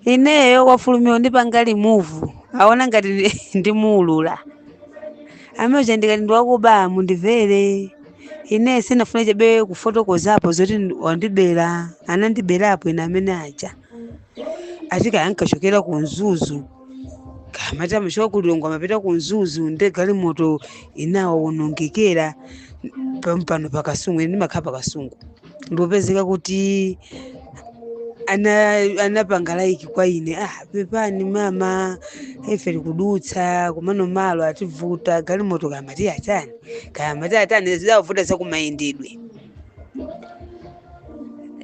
Ineyo wafulumira ndipanga remove, aona ngati ndimuulula amene ndikati ndiwakuba. Mundimvere, ine sinafuna chabe kufotokozapo zoti wandibera, anandiberapo ine. Amene aja atika ankachokera ku Mzuzu, kamati amachoka ku Lilongwe amapita ku Mzuzu, nde galimoto inawawonongekera pano pakasungu. Ine ndimakhala pakasungu. Ndipezeka kuti anapanga like kwa ine: "Ah, pepani mama, ife tikudutsa kumano, malo ativuta, galimoto kamati atani, kamati atani, zidavuta zakumayendedwe,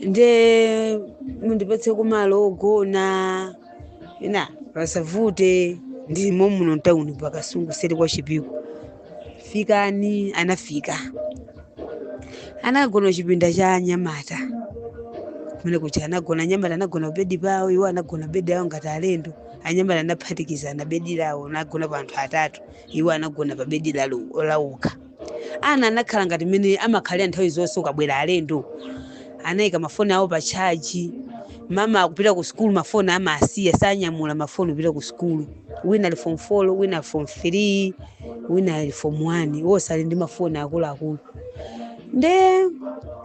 nde mundipatse kumalo ogona." Ina pasavute, ndilimo muno mtawuni pakasungu seri kwa Chipiko, fikani. Anafika, anagona chipinda cha anyamata kumene kuja. Anagona anyamata, anagona bedi pawo, iwo anagona bedi awo ngati alendo. Anyamata anaphatikizana bedi lawo, anagona pa anthu atatu, iwo anagona pa bedi lawokha. Ana anakhala ngati mmene amakhalira nthawi zonse ukabwera alendo, anayika mafoni awo pa charge. Mama akupita ku sukulu, mafoni amasiya, sanyamula mafoni kupita ku sukulu. Wina ali form 4, wina ali form 3, wina ali form 1, wonse ali ndi mafoni akuluakulu. Nde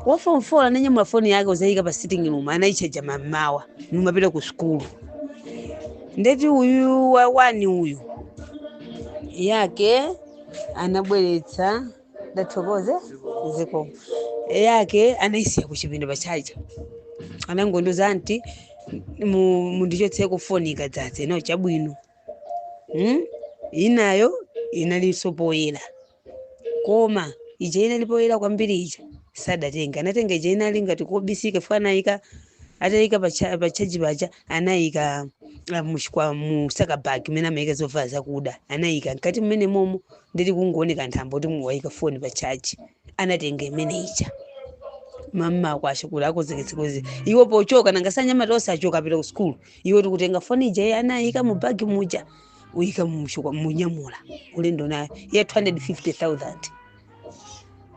wa form 4 ananyamula foni yake uzayika pa sitting room, anayichaja mammawa numapita ku sukulu. Ndeti uyu wa 1 uyu yake anabweretsa, ndathokoze ziko yake, anayisiya kuchipinda pa charger. Anangondiuza, "Auntie, mundichotseko foni ikadzadza." Ino chabwino, Inayo inalinso poyera, koma ija inali poyera kwambiri ija sadatenga, anatenga ija inali ngati kobisika. Fo anayika, atayika pa charge paja, anayika muchikwa mu sack bag imene amayika zovala zakuda, anayika mkati mmene momo. Nditi kungooneka nthambo kuti wayika foni pa charge. Anatenga imene ija mamma kwasha kuti akonzeketsekoze iwo pochoka. Nanga sanyamata osachoka apita ku sukulu, iwo tikutenga foni ija iye anayika mu bagi muja, uyika muchikwa, munyamula ulendo nayo ya 250,000.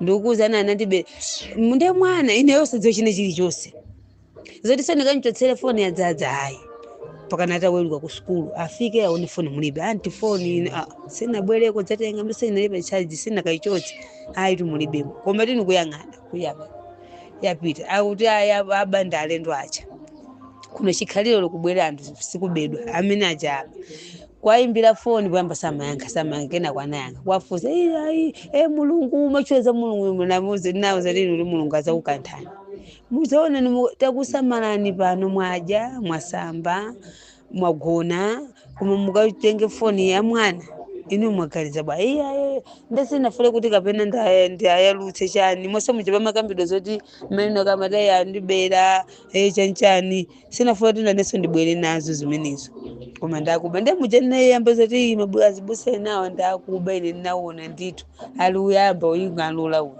Ndikukuza ana anandibe nde mwana ineyo sadziwa chine chilichonse zoti sanikanchotsere foni yadzadza, hayi, pakana ataweruka ku sukulu afike aone foni mulibe. "Auntie, foni ine, ah, sinabwereko dzatenga mbese inalibe charge, sinakaichotse." Ayi, tumulibemo, koma tini kuyang'ana kuyang'ana yapita. Akuti aya abanda alendo aja kuno chikhaliro likubwera anthu, sikubedwa amene aja aba. Kwayimbira foni kuyamba samayankha, samayankha, kenako anayankha. Kwafusa, "Ayi, e Mulungu umachweza Mulungu." Namuze nauza lino kuti Mulungu azakukanthani, muzaona. Takusamalani pano, mwadya, mwasamba, mwagona, koma mukatenge foni ya mwana inu mwagaliza bwa? Iya, ndesinafule kuti kapena ndayalutse chani mose muja pamakambidwe zoti mmene kamata yandibera chanchani. Sinafule kuti nanenso ndibwere nazo zimenezo, koma ndakuba. Nde muja ndinayamba zoti mabuya azibuse nawo ndakuba ine, ndinaona ndithu ali uyamba uying'alula uyu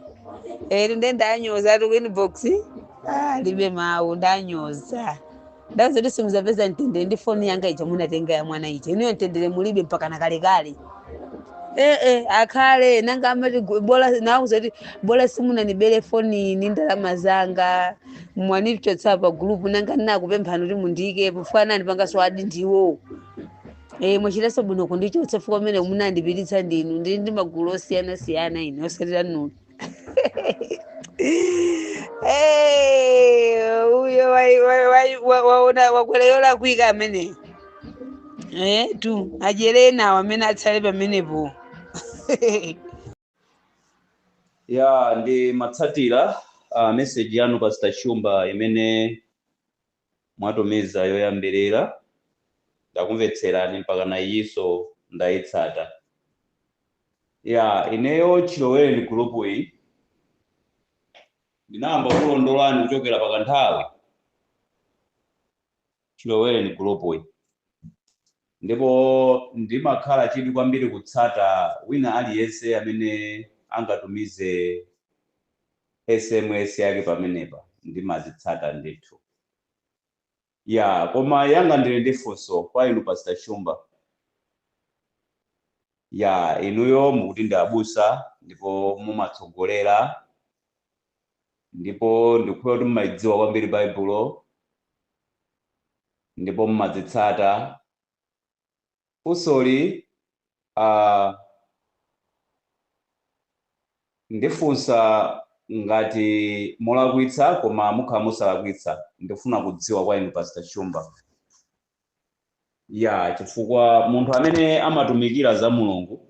eri. Nde ndanyoza ati ku inbox, ah, libe mawu. Ndanyoza, ndazoti simuzapeza mtendere ndi foni yanga ija munatenga ya mwana ija. Inuyo mtendere mulibe mpaka na kalekale. Akhale nanga amati bola nauza kuti bola simunanibere foni ni ndalama zanga, mwanichotsa pa group. Nanga ndinakupemphani kuti mundiyikepo fana ndipangaso add ndiwo. Mwachitanso bwino kundichotsa fuka pamene munandipiritsa ndinu. Ndili ndi magulu osiyana-siyana ine, osatira nunu. Uyo waona wakwera yolakwika amene tu adyere nawo amene atsale pamenepo. Ya, ndi matsatira message yanu, Pastor Shumba, imene mwatumiza yoyambirira. Ndakumvetserani mpaka na iyiso ndayitsata. Ya, ineyo chilowereni group iyi ndinayamba kulondolani kuchokera pakanthawi chilowereni group iyi, ndipo ndimakhala chidwi kwambiri kutsata wina aliyense amene angatumize SMS yake pamenepa, ndimazitsata ndithu. Ya, koma yanga ndili ndi funso kwa inu, Pastor Shumba. Ya, inuyo mukuti ndi abusa ndipo mumatsogolera, ndipo ndikukhulupirira kuti mumayidziwa kwambiri Baibulo. Ndipo mumazitsata. Funsoli ndifunsa ngati molakwitsa, koma mukhala musalakwitsa. Ndifuna kudziwa kwa inu, Pastor Shumba, ya chifukwa munthu amene amatumikira za Mulungu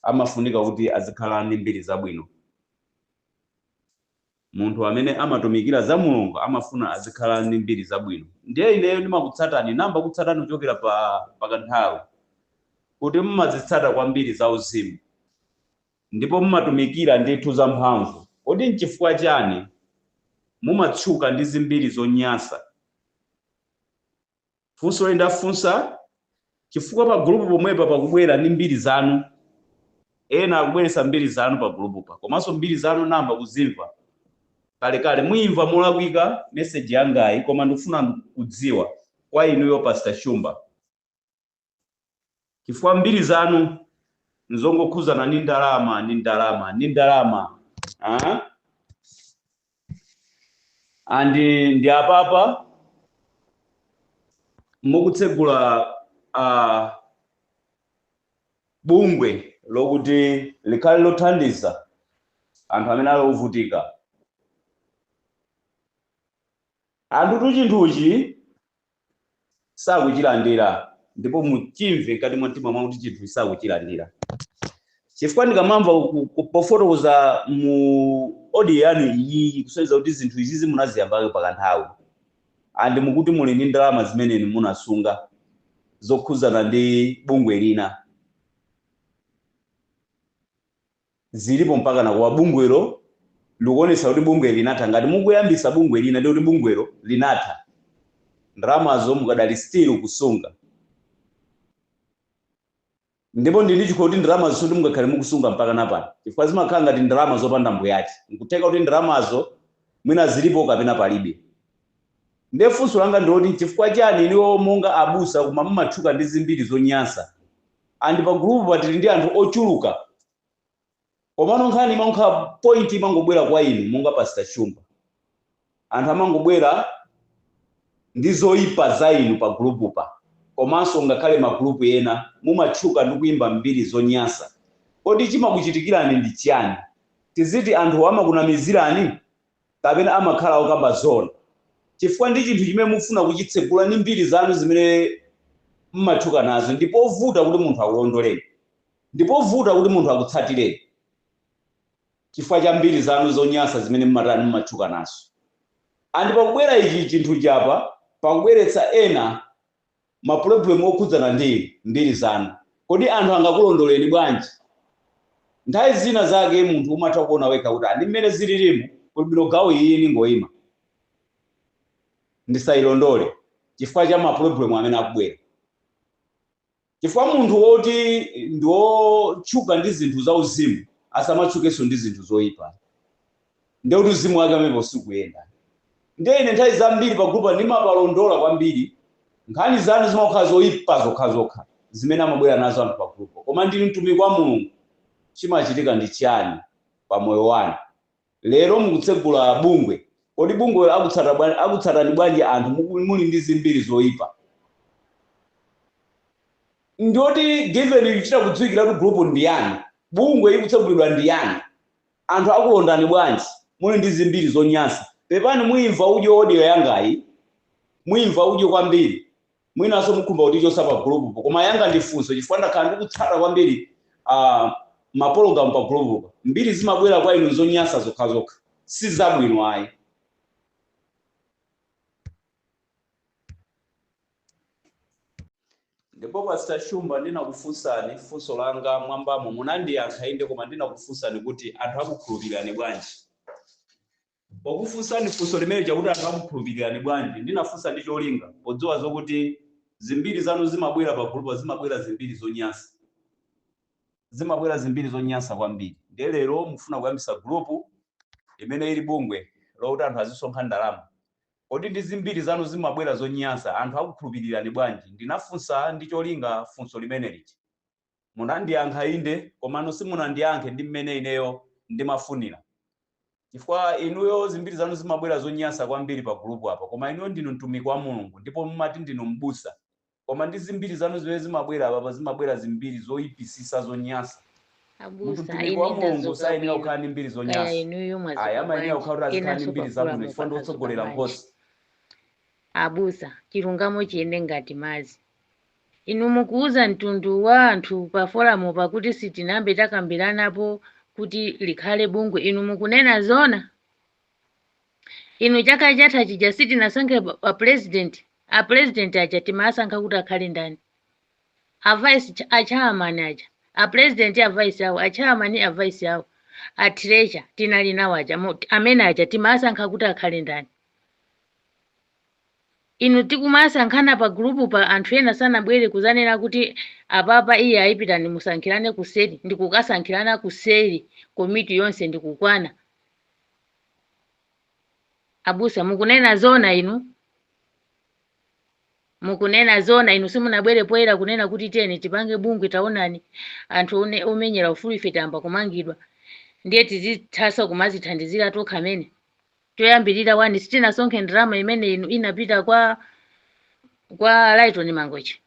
amafunika kuti azikhala ndi mbiri zabwino. Munthu amene amatumikira za Mulungu amafuna azikhala ndi mbiri zabwino. Ndiye ineyo ndimakutsatani, namba kutsatani kuchokera pa pakanthawi kuti mumazitsata kwambiri za uzimu ndipo mumatumikira ndithu za mphamvu. Kodi nchifukwa chani mumatchuka ndi zimbiri zonyansa? Funso ndafunsa chifukwa pa gulupu pomwepa pakubwera ndi mbiri zanu. Ena akubweretsa mbiri zanu pa gulupu pa, komanso mbiri zanu namba kuzimva kalekale. Muyimva molakwika message yangayi, koma ndikufuna kudziwa kwa inuyo, Pastor Shumba, chifukwa mbiri zanu nzongokhuzana ndi ndalama, ndi ndalama, ndi ndalama, ah? Andi ndi apapa mukutsegula bungwe lokuti likhale lothandiza anthu amene ali ovutika. Anthu tu chinthuchi sakuchilandira, ndipo muchimve mkati mwa mtima mwakuti chinthu sakuchilandira, chifukwa ndikamamva pofotokoza mu audio yanu iyi, kusonyeza kuti zinthu izizi munaziyambake pakanthawi, andi mukuti muli ndi ndalama zimene munasunga zokhuzana ndi bungwe lina, zilipo mpaka nakuwa bungwelo likuonesa kuti bungwe linatha. Ngati mukuyambisa bungwe lina, ndi kuti bungwelo linatha, ndalamazo mukadali still kusunga. Ndipo ndili chikho kuti ndalama zisuti mungakhale mukusunga mpaka napano, chifukwa zimakhala ngati ndalama zopanda mbuyati. Nkutheka kuti ndalamazo mwina zilipo kapena palibe. Ndiye funso langa ndiloti, chifukwa chani iniwo monga abusa koma mumatchuka ndi zimbiri zonyansa? Andi pa gulupu patili ndi anthu ochuluka, komano nkhani imankha point imangobwera kwa inu monga Pastor Shumba. Anthu amangobwera ndi zoyipa za inu pa gulupu pa, komanso ngakhale magulupu ena mumatchuka ndi kuyimba mbiri zonyansa. Kodi chimakuchitikirani ndi chiyani? Tiziti anthu amakunamizirani kapena amakhala okamba zona? Chifukwa ndi chinthu chimene mufuna kuchitsegula ndi mbiri zanu zimene mmatchuka nazo, ndipo vuta kuti munthu akulondoleni, ndipo vuta kuti munthu akutsatireni, chifukwa cha mbiri zanu zonyansa zimene mmatani mmatchuka nazo. Andi pakubwera ichi chinthu chapa, pakubweretsa ena mapulobulemu okhudzana ndi mbiri zanu, kodi anthu angakulondoleni bwanji? Nthawi zina zake munthu umatha kuona wekha kuti andi mmene zililimu kuti bwino gawo iyi ningoyima ndisayilondole, chifukwa cha mapulobulemu amene akubwera. Chifukwa munthu woti ndi wotchuka ndi zinthu za uzimu asamatchukenso ndi zinthu zoyipa, ndiye kuti uzimu wake amepo sikuyenda. Ndiye ine nthawi zambiri pa gulupu ndimapalondola kwambiri, nkhani zanu zimakhala zoyipa zokhazokha zimene amabwera nazo anthu pa gulupu. Koma ndili mtumiki wa Mulungu, chimachitika ndi chiyani pa moyo wanu? Lero mukutsegula bungwe, kodi bungwe akutsatani bwanji anthu muli ndi zimbiri zoyipa? Ndiyoti given ichita kudziwikira kuti group ndi yani, bungwe ikutsegulidwa ndi yani, anthu akulondani bwanji muli ndi zimbiri zonyansa? Pepani, muimva udyo audio yangayi, muimva udyo kwambiri, mwinanso mukhumba kuti chosa pa gulupupo, koma yanga ndi funso, chifukwa ndakhala ndikutsata kwambiri mapologalamu pa gulupupo. Mbiri zimabwera kwa inu zonyansa zokhazokha, si zabwino ayi. Ndipo Pastor Shumba, ndinakufunsani funso langa mwambamo, munandiyankha inde, koma ndinakufunsani kuti anthu akukhulupirirani bwanji. Pokufunsani funso limene chakuti anthu akukhulupirirani bwanji, ndinafunsa ndi cholinga podziwa zokuti zimbiri zanu zimabwera pa gulupu, zimabwera zimbiri zonyansa, zimabwera zimbiri zonyansa kwambiri. Ndiye lero mufuna kuyambisa gulupu imene ili bungwe lokuti anthu azisonkha ndalama. Kodi ndi zimbiri zanu zimabwera zonyansa, anthu akukhulupirirani bwanji? Ndinafunsa ndi cholinga funso limene liji. Munandiyankha inde, komano simunandiyankhe ndi mmene ineyo ndimafunira. Chifukwa inuyo zimbiri zanu zimabwera zonyasa kwambiri pa group apa, koma inuyo ndinu mtumiki wa Mulungu ndipo mumati ndinu mbusa, koma ndi zimbiri zanu zimene zimabwera apapa, zimabwera zimbiri zoyipisisa, zonyasa. Munthu Abusa, mtumiki wa ine Mulungu ndadzuka sayenera bwino. kukhala ndi mbiri Kaya zonyasa. inuyo Ayi, mwadzuka amayenera bwanji? kukhala kuti azikhala ndi Enanso mbiri zabwino pafulamu chifukwa ndi adzuka otsogolera bwanji? nkhosa. Abusa, chilungamo chiyende ngati madzi. Inu mukuuza mtundu wa anthu pa forum pakuti sitinambe takambiranapo kuti likhale bungwe. Inu mukunena zona? Inu, chaka chatha chija sitinasankhe a president? A president aja timasankha kuti akhale ndani? A vice, a chairman aja, a president, a vice awo, a chairman, a vice awo, a treasurer tinali nawo aja, amene aja timasankha kuti akhale ndani? Inu, tikumasankhana pa group pa, anthu ena sanabwere kuzanena kuti apapa iye ayipitani musankhirane kuseri, ndikukasankhirana kuseri, komiti yonse ndikukwana? Abusa, mukunena zona? Inu mukunena zona? Inu simunabwere poyera kunena kuti tiyeni tipange bungwe, taonani anthu omenyera ufulu ife tayamba kumangidwa, ndiye tizithanso kumazithandizira tokha. Amene toyambirira wani, sitinasonkhe ndalama imene inu inapita kwa Lighton Mangochi?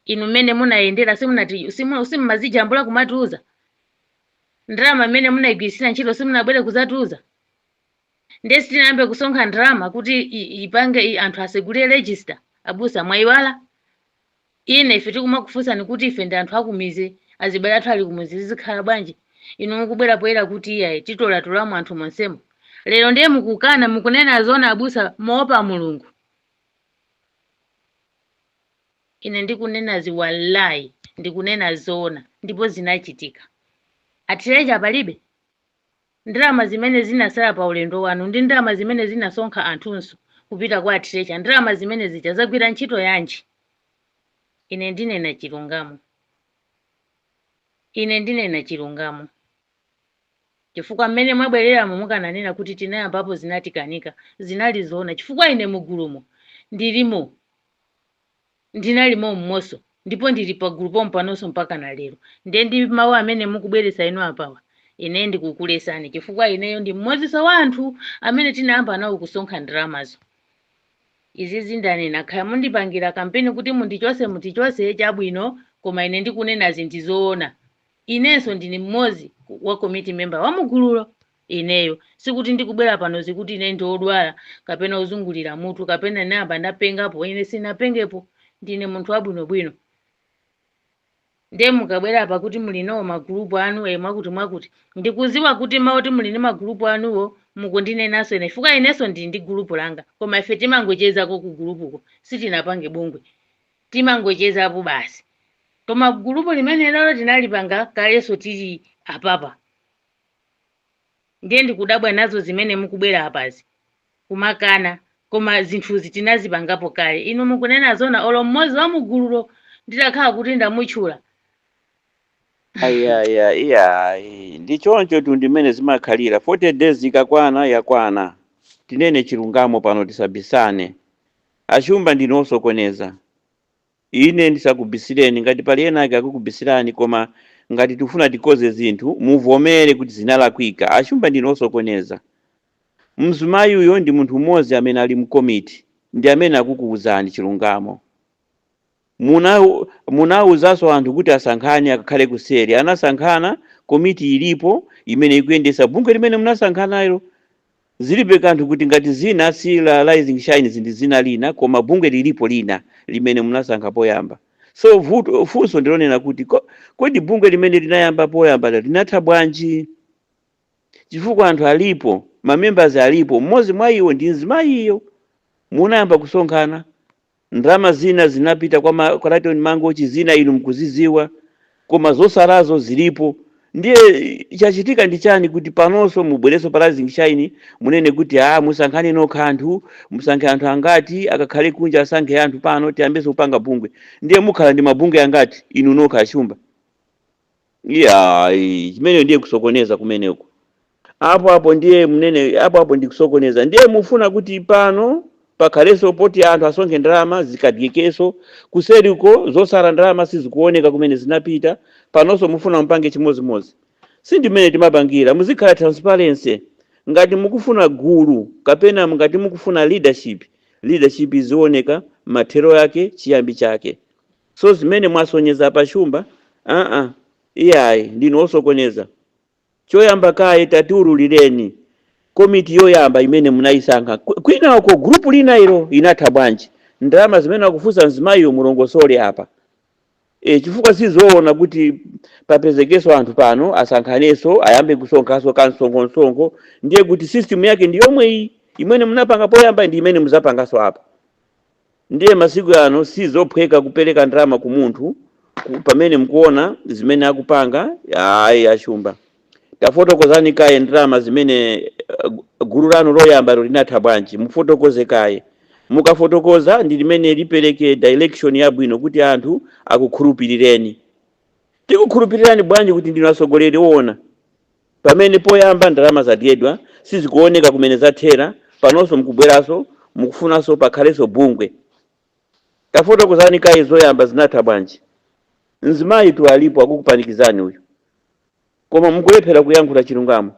Inu mmene munayendera, simunati simmazijambula kumatiuza ndalama imene munayigwirisira ntchito? Simunabwere kuzatiuza? Ndiye sitinayambe kusonkha ndalama kuti ipange anthu asegule register? Abusa, mwayiwala? Ine, ife tikumakufunsani kuti ife ndi anthu akumizi, azibale athu ali kumuzi, zizikhala bwanji? Inu mukubwera poyera kuti iyayi, titolatolamo anthu monsemo. Lero ndiye mukukana. Mukunena zona, abusa, moopa Mulungu? Ine ndikunenazi, wallahi, ndikunena zona ndipo zinachitika. A treasurer palibe. Ndalama zimene zinasala pa ulendo wanu ndi ndalama zimene zinasonkha anthunso kupita kwa a treasurer, ndalama zimene zija zagwira ntchito yanji? Ine ndinena chilungamo, ine ndinena chilungamo, chifukwa mmene mwabwereramo mukananena kuti tinayambapo, zinatikanika, zinali zoona, chifukwa ine mugulumo ndilimo, ndinalimo mmonso, ndipo ndili pa gulu pompanonso mpaka na lero. Ndiye ndi mawu amene mukubweretsa inu apawa, ine ndikukulesani, chifukwa ineyo ndi mmodzinso wa anthu amene tinayamba nawo kusonkha ndalamazo. Izi zindanena, kaya mundipangira kampeni kuti mundichose, mutichose, chabwino, koma ine ndikunena zinthu zoona. Inenso ndine mmodzi wa committee member wa mugululo. Ineyo sikuti ndikubwera pano zikuti ine ndiodwala kapena ozungulira mutu kapena nayamba ndapengapo. Ine sinapengepo, ndine munthu wabwinobwino. Ndiye mukabwera apa kuti muli nawo magulupu anu e mwakuti mwakuti, ndikuziwa kuti maoti muli ndi magulupu anuwo mukundinenanso ine, chifukwa inenso ndili ndi gulupu langa, koma ife timangochezako ku gulupuko, sitinapange bungwe, timangochezapo basi. Koma gulupu limene lalo tinalipanga kalenso tili apapa. Ndiye ndikudabwa nazo zimene mukubwera apazi kumakana, koma zinthuzi tinazipangapo kale. Inu mukunena zona? Olo mmodzi wa mugululo nditakhala kuti ndamutchula? Ayaya, iyayi, ndi choncho tu, ndimene zimakhalira. 40 days ikakwana, yakwana. Tinene chilungamo pano, tisabisane. Achumba, ndinu osokoneza. Ine ndisakubisireni, ngati pali ena ake akukubisirani, koma ngati tifuna tikoze zinthu, muvomere kuti zinalakwika. Achumba, ndinu osokoneza. Mzimayi uyo ndi munthu mmodzi amene ali mkomiti, ndi amene akukuwuzani chilungamo. Munawuzanso anthu kuti asankhane akakhale kuseri, anasankhana. Komiti ilipo imene ikuyendesa bungwe limene munasankhanalo. Zilibe kanthu kuti ngati zina si la Rising Shines ndi zina lina, koma bungwe lilipo lina limene munasankha poyamba. So vuto, funso ndilonena kuti kodi bungwe limene linayamba poyamba linatha bwanji? Chifukwa anthu alipo, ma members alipo, mmodzi mwa iwo ndi mzimayiyo. Munayamba kusonkhana, ndalama zina zinapita kwa Lighton Mangochi, zina inu mkuziziwa, koma zosalazo zilipo. Ndiye chachitika ndi chani kuti panonso mubwerenso pa Rising Shine munene kuti a musankhane nokha anthu, musankhe anthu angati akakhale kunja, asankhe anthu pano, tiyambenso kupanga bungwe? Ndiye mukhala ndi mabungwe angati inu nokha, Achumba? Iya, chimeneyo ndiye kusokoneza kumeneko. Apo apo ndiye mnene, apo apo ndikusokoneza. Ndiye mufuna kuti pano pakhalenso poti anthu asonkhe ndalama zikadyekenso kuseriko, zosala ndalama sizikuoneka kumene zinapita. Panonso mufuna mupange chimodzimodzi. Sindimene timapangira, muzikhala transparency. Ngati mukufuna gulu kapena ngati mukufuna leadership, leadership izioneka mathero yake, chiyambi chake. So zimene mwasonyeza pachumba, aa, iyayi, ndinu osokoneza. Choyamba kaye tatiululireni komiti yoyamba imene munayisankha kwinako, group lina ilo inatha bwanji? Ndalama zimene akufunsa mzimayiyo mulongosole apa chifukwa sizoona kuti papezekenso anthu pano asankhanenso, ayambe kusonkhanso kansonkhonsonko. Ndiye kuti system yake ndi yomwe iyi imene munapanga poyamba ndi imene muzapanganso apa. Ndiye masiku ano sizophweka kupereka ndalama ku munthu pamene mukuona zimene akupanga. Ayi, achumba, tafotokozani kaye ndalama zimene gulu lanu loyamba linatha bwanji. Mufotokoze kaye. Mukafotokoza ndi limene lipereke direction yabwino kuti anthu akukhulupirireni. Tikukhulupirirani bwanji kuti ndinu atsogoleri woona pamene poyamba ndalama zadyedwa, sizikuoneka kumene zathera, panonso mukubweranso mukufunanso pakhalenso bungwe? Tafotokozani kaye zoyamba zinatha bwanji. Mzimayi tu alipo akukupanikizani uyu, koma mukulephera kuyankhula chilungamo.